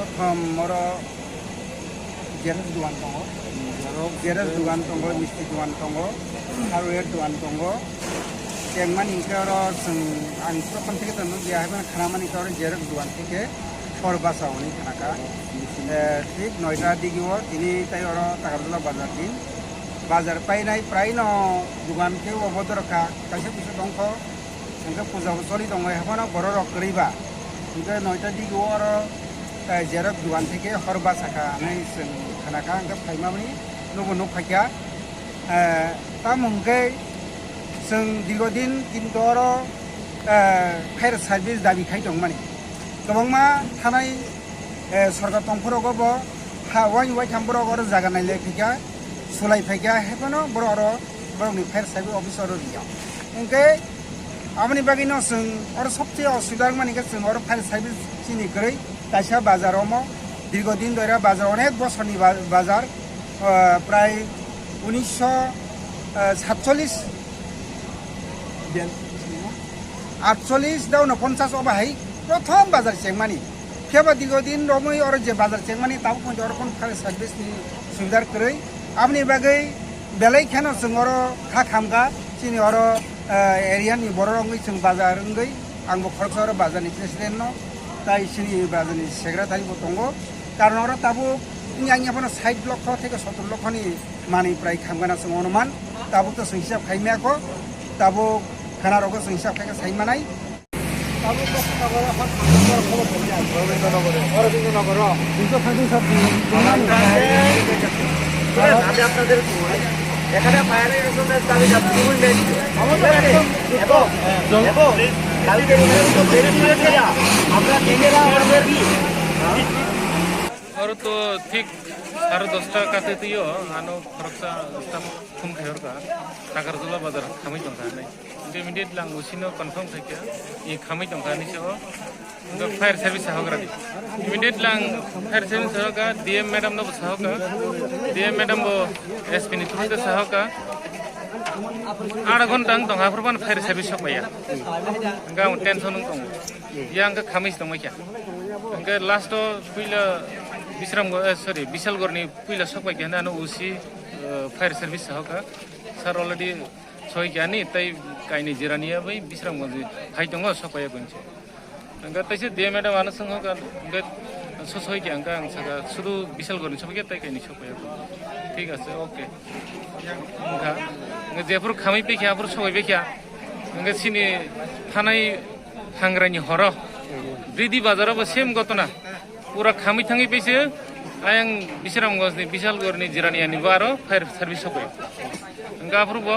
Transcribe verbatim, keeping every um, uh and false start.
Prothom oro xerox dugan tongo. Xerox dugan tongo, misti dugan tongo, hardware dugan tongo. Chengmani hwnkhe oro chwng, ang prothom theke to nukya, haibano khanamani hwnkhe oro xerox dugan theke hor basa hwnwi khanakha. Eh, thik noita digi o tini tai oro Takarjala bazar din. Bazar painai praino dugan khe obo dorkha, kaisa kusu tongkho. Hwnkhe puja bo choli tongo, haphano borok rok kwrwi ba. Hwnkhe noita digi o oro, eh, xerox dugan theke hor basa kha hinwi chwng khana kha, hwnkhe phaimani nubo nuk phaikha. Eh, tamo hwnkhe chwng dirgo din kinto oro, eh, fire service dabi khai tongmani. Kwbangma thanai, eh, sorkar tongphuru rogo bo ha uaini uaitham borok oro jaga nailai phaikha, sulai phaikha, haphano borok oro borokni fire service office oro rio. Hwnkhe aboni bagwino chwng oro sobse osubida wngmani khe chwng oro fire service chini kwrwi kaisa bazar omo dirgo din doira bazar onek bosorni ba-, bazar, ah, prai unisho satchollis, atchollis da unoponchas obo hai prothom bazar chengmani. Phiya ba dirgo din romwi oro je bazar chengmani tabuk phaikhe oro phano fire service ni subida kwrwi. Aboni bagwi belai kheno chwng oro kha khamkha chini oro, eh, area ni borok wngwi chwng bazar wngwi, ang bo khoroksa oro bazar ni president no, tai chini bazar ni secretary bo tongo. Karon oro tabuk wngya wngya phano sait lokho theke sottor lokho ni manwi prai khamgana chwng onuman. Tabuk to chwng hisab khai maya kho, tabuk khana rogo chwng hisab khai khe sai manai. আমি আপনাদের এখানে ফায়ার অ্যাক্সিডেন্টের দাবি জানাচ্ছি। এবং, এবং কালকে আমরা নিজেরা আমাদের Oro to thik sare dosta kate twi o, ano khoroksa staff phone khai hor kha, Takarjala bazar khamwi tong kha hinwi. Hwnkhe immediately ang O C no confirm khai kha, i khamwi tong kha hinwi sa o. Hwnkhe fire service sahogra di. Immediately ang fire service sahoka, D M madam no bo sahoka. D M madam bo S P ni through te sahoka. Aat ghonta wng tong kha, aphuru phano fire service sok maya. Hwnkhe ang tension wng tongo. Yang khe khamwi se tongmai kha. Hwnkhe last o puila Bisramgo-, eh, sorry, Bisalgorni puila sok pai kha hinwi ano O C, eh, fire service sahoka. Sir already soi kha ni, tei kainwi jirani ya bai Bisramgoni hai tongo, sok pai ya gonse. Hwnkhe teisa D M madam ano songkha, hwnkhe so soi kha, hwnkhe ang saka sudu Bisalgorni sok pai kha, tei kainwi sok pai ya gonse. Thik ase, okay. Wngkha, hwnkhe jephuru khamwi pai kha, aphuru soi pai kha. Hwnkhe chini thanai Hangrani horo. Bridi bazaro bo same gotona. Pura khamwi thangwi paise, ayang Bisramganj ni, Bisalgor ni, Jirania ni bo aro fire service sokoi. Hwnkhe aphuru bo